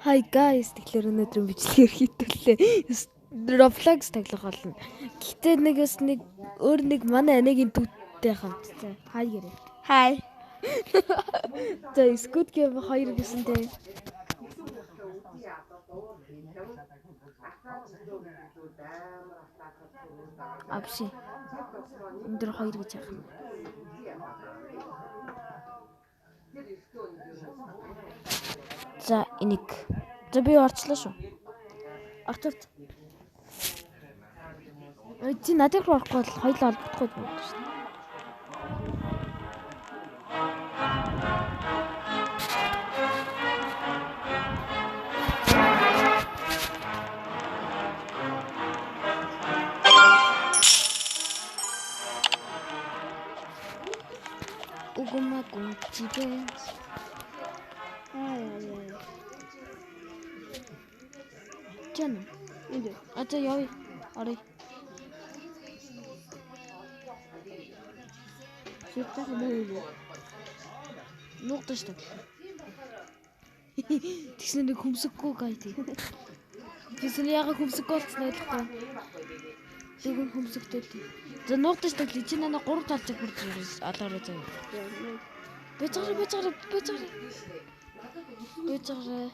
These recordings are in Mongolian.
Hi guys, тэгэхээр өнөөдөр бичлэгээр хийтгэлээ. Roblox тоглох болно. Гэхдээ нэг бас нэг өөр нэг манай анагийн дүүдтэй хамтсан. Hi гэрээ. Hi. За, Squid Game 2 гэсэн те. Апши. Энэ дэр 2 гэж яах юм. За, энийг. За, би орчлоо шүү. Орч орч. Ой, чи надад руу орохгүй бол хоёлоо холбогдохгүй юм байна шүү дээ. Угума гүнчибэ. Аа яа. Чэн. Энд. А за явъя. Орё. Шүтэх муу. Нуугдаж таглаа. Тэгсэн нэг хөмсөггүй гай тий. Тэгсэн яга хөмсөггүй болсон ойлгохгүй. Тэгүн хөмсөгтэй л. За, нуугдаж таглаа. Чи нана гурав талж бүрж алаарай заяа. Бэцгэр бэцгэр бэцгэр. Бэцгэр.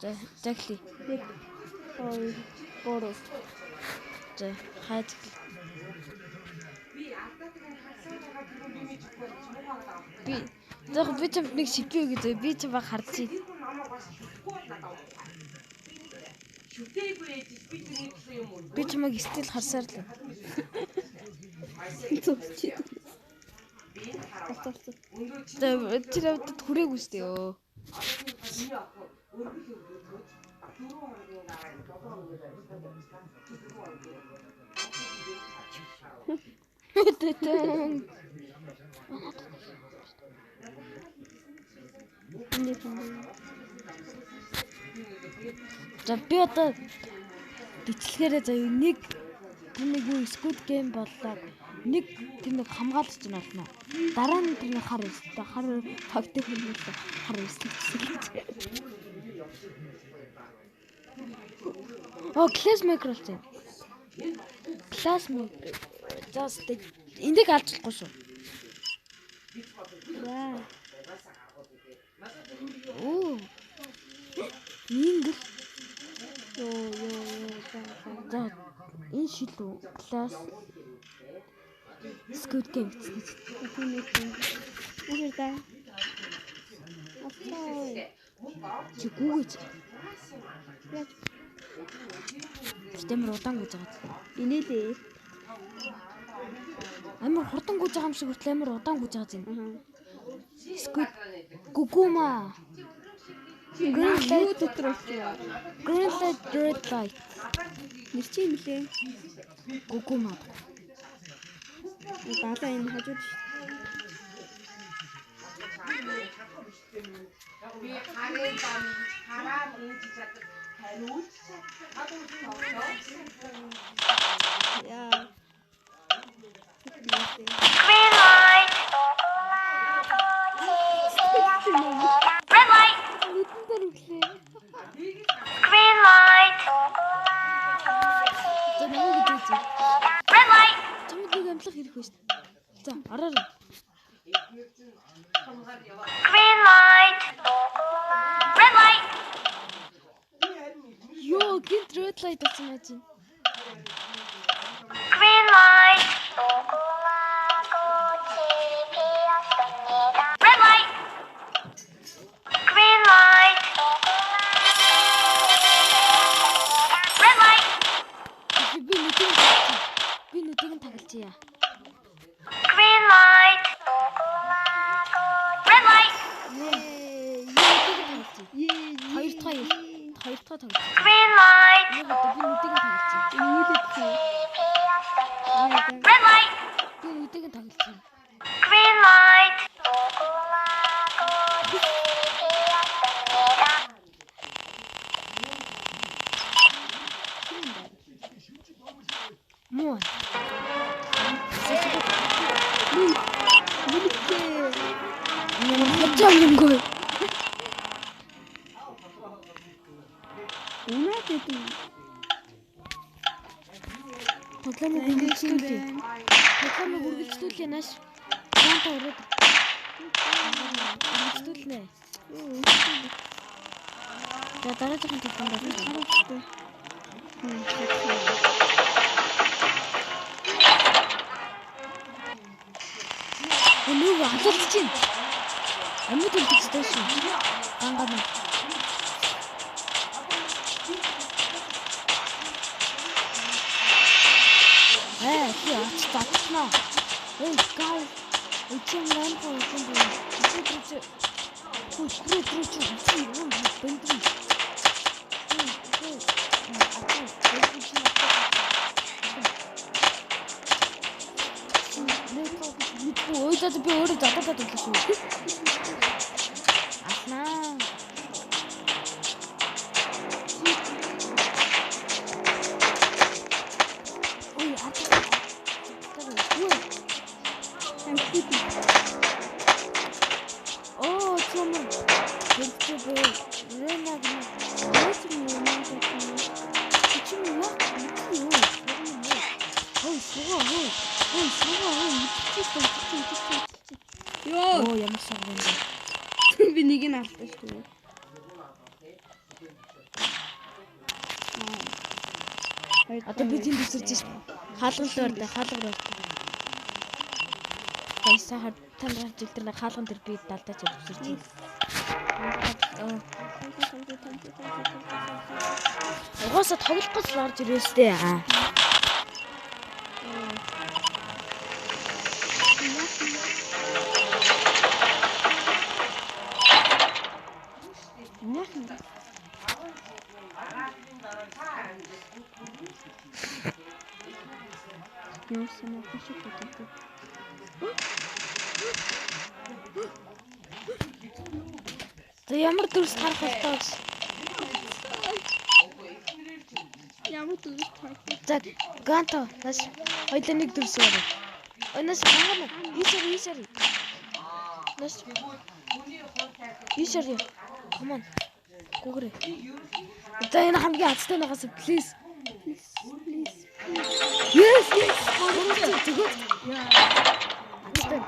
За, захли. 1 2 3. За, хай захли. Би за би ч нэг шипүү гэж заяа. Би ч баг хардчих. Би ч маг стил харсаар л. Зүгч. Алцалц. За, тэр авдад хүрээгүй шүү дээ ёо. Тэтэн. Энд юм. За, би одоо бичлэгээрээ заяа нэг тэр нэг юу Squid Game боллоо. Нэг тэр нэг хамгаалагч нь болно. Дараа нь тэр нэг хар өстэй хар тогтох юм л хар өстэй гэж. Оо, class maker болсон. Class maker. За, эндийг алж болохгүй шүү. Яа. Оо. Мингэл. Йоо ёо ёо. За. За, энэ шил үү? Class Squid Game гэсэн чинь. Тийм ээ. Үгүй да. Алцаа. Чи гүүгээч. Яаж Гэтэ амар удаан гүйж байгаа. инээлээ. Амар хурдан гүйж байгаа юм шиг хүртэл амар удаан гүйж байгаа юм. Аа. Squid Гүгүма. Green Юу light, дотор болсон юм? Green light, red light. Нэр чи юм лээ. Гүгүма. Балаа энэ хажууд шүү. Би харын дам хараад үүж чаддаг, хариулж чаддаг. Яа. Green light. Red light. Нүдэн дээр өглөө. Green light. За, намайг гэж үзье. Red light. Чамд нэг амлах хэрэг байна шүү дээ. За, ороорой. Green light. Red light. Йоо, гинт red light болсон байж байна. Green light. Red light. Green light. Red light. Би нүдийг таглчих. Би нүдийг нь таглажээ. Green light. Red light. Ее. Би нүдийг нь таглажээ. Ее. Хоёр дахь хоёр дахь таглажээ. Green light. Яг одоо би нүдийг нь таглажээ. Инээлээ. Red light. Би нүдийг нь таглажээ. Green light. Муу. Нүлээ. Хожоо юм. Үгүй. Унаад идэв. Тоглоомыг үргэлжлүүлье. Тоглоомыг үргэлжлүүлье нааш. Ганта өрөөд. Үргэлжлүүлнэ. За дараагийнхын тоглоомд орно. Өнөөгөө алуулж чинь. Амьд үлдэх ёстой шүү. Гангаа мэн. Ээ, чи ач татнаа. Эй, гай. Эцэм рампо юм бэ? Чи чи чи чи чи юм бэндрэн. Ой, за би өөрөө задаад өглөө шүү. Аснаа. Ой, атаа. Ой. Оо, чөмөр. Хөлтөө бөө. Рена гэнэ. Яаж юм бэ? Чи юм яа? Юу? Ой, суугаа, ой. Ой, суугаа, ой. Үтчихсэн, үтчихсэн. Йоо. Оо, ямар суугаа юм бэ? Би нэг нь алдсан шүү дээ. Одоо би тэнд үсэрч шин. Хаалган дээр дэ, хаалган дээр. Баясаа хар танд гарч ил тэр хаалган дээр би далдаач үсэрч шин. Угаасаа тоглох гэж л орж ирээс дээ. Аа. Юу санаа шиг боддог. За ямар дүрс тарах болтоо гэж. Ямар дүрс тарах вэ? За Ганто нас хоёлаа нэг дүрс барь. Өнөөс гангана ийшэр ийшэр. Нас ийшэр. Come on. Гүгэрэ. За энэ хамгийн азтай байгаас please. Please, please. Yes, yes. Тэгвэл. Азтай.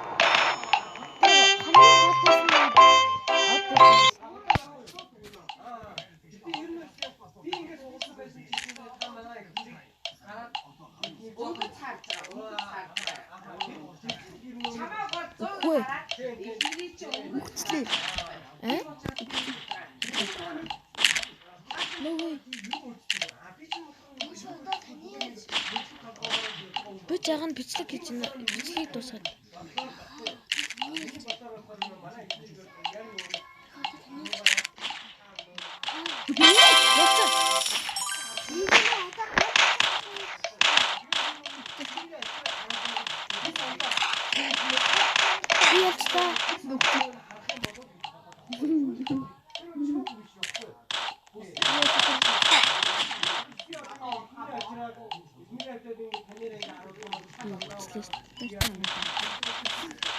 Хамгийн гол дүрс нь од. Үгүй. Үхчлээ. Э? Нөгөө. Би жаахан бичлэг хийж байна. Бичлэгийг дуусгаад. Яцаа. Би явцдаа. Үхчлээ шүү дээ.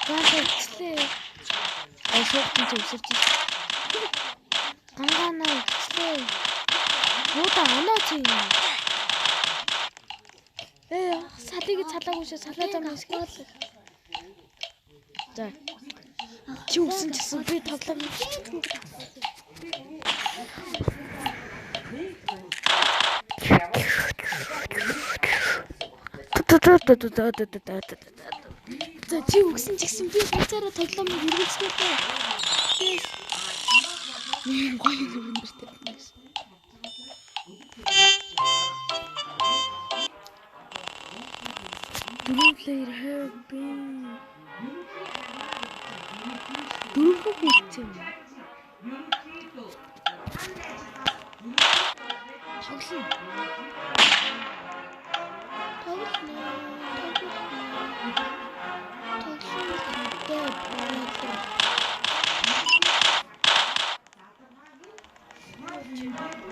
Ганга үхчлээ. Ай шууд чи өсөрч шээ. Гангаана үхчлээ. Бууда оноо чи юм. Ээ салыг цалаагүй шээ салаа зам эсвэл. За. Чи үсэн чсэн би тоглоом. За чи үгсэн ч гэсэн би ганцаараа тоглоомыг үргэлжлүүлээ. Нэг гоё юм өндөртэй байна гэсэн. Дөрөв player have been дөрөв хүн юм. Тоглоно. Тоглоно. Тоглоно.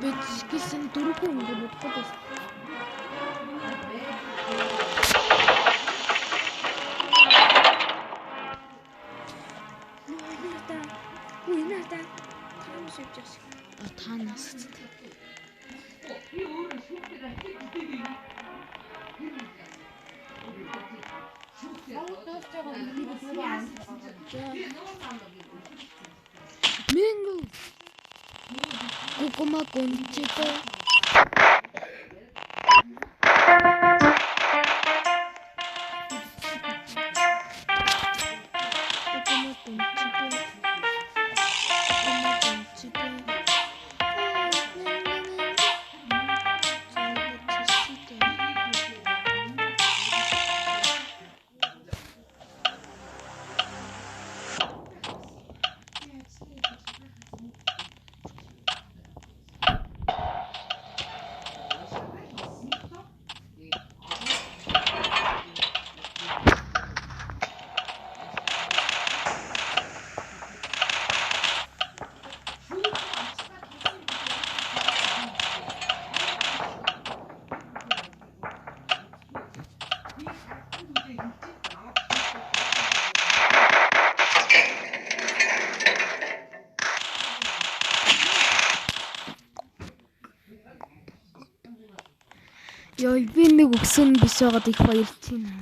Би жишгэлсэн дөрөв хүн ингэ бодохгүй байсан. надаа таам шивж шиг. А та нас хэвчээ. Мингу. Гукума гончито. Гукума гончито. Гукума гончито. Йой, би нэг өгсөн биш байгаад их баярлж байна.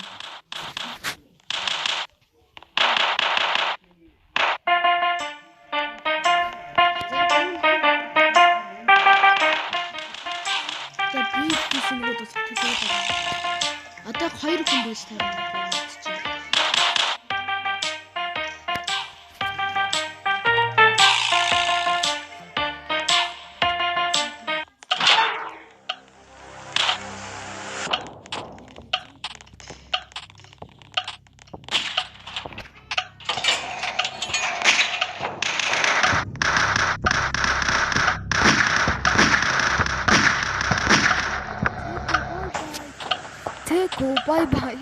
За би хийсэн нэг бас төлөөд байна. Одоо хоёр хүн байж таарна. Тэко bye bye.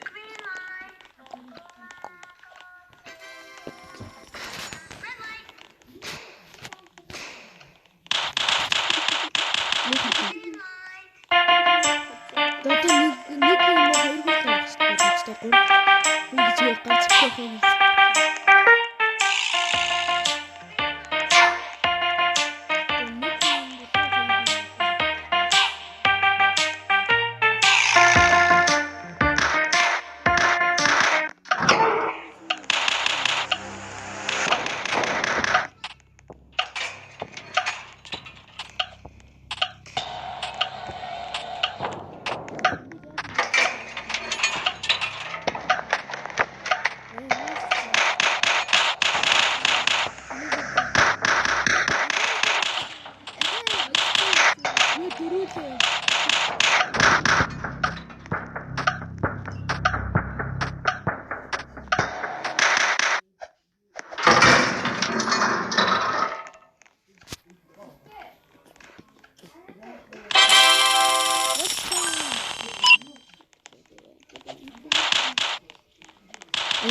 Green light. Red light. Green light. Одоо нэг юм уу хоёр хүн л авах хэрэгтэй гурав хүн гэж гарч ирэх юм. Юу дөрүүлээ.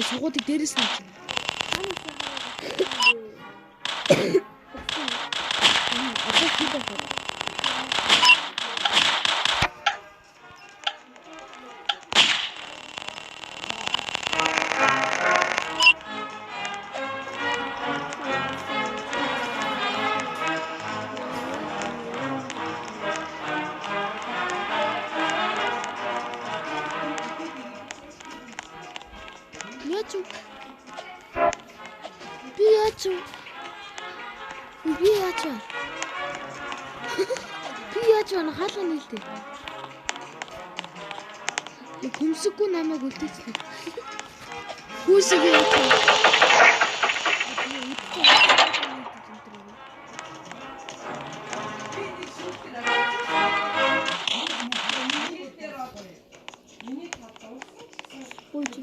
Сургуулийг дээрээс нь авчих. Одоо хэд байх вэ? Яаж вэ? Би яаж вэ? Би яаж вэ? Би яаж вэ? Хаалга нийлдэ. Нэг хүмсэггүй намайг үлдээчлээ. Хүүсэг яаж вэ? Би үдтэй. Хөөж.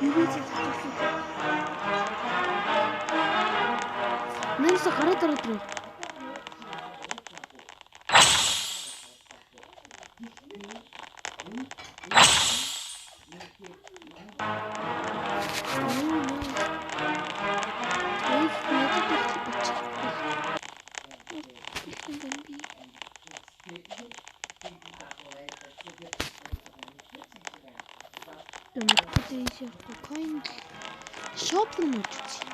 Юу ч хийсэн. Нэрс гараад ороод ирв. Эйх надад их бичих. Бэлэн байна би. Мэдгүй ийш явахгүй. Coin shop руу нүүж үзье.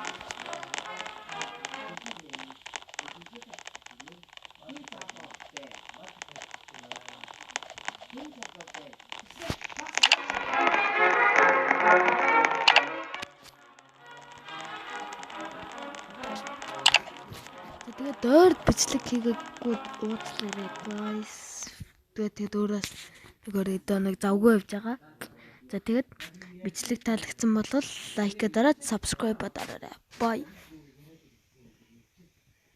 За тэгээд дойрд бичлэг хийгээгүй уучлаарай guys. Тэгээд өөрөөс нэг өрөөдөө нэг завгүй явж байгаа. За тэгээд бичлэг таалагдсан бол like дараад subscribe дараарай. Bye.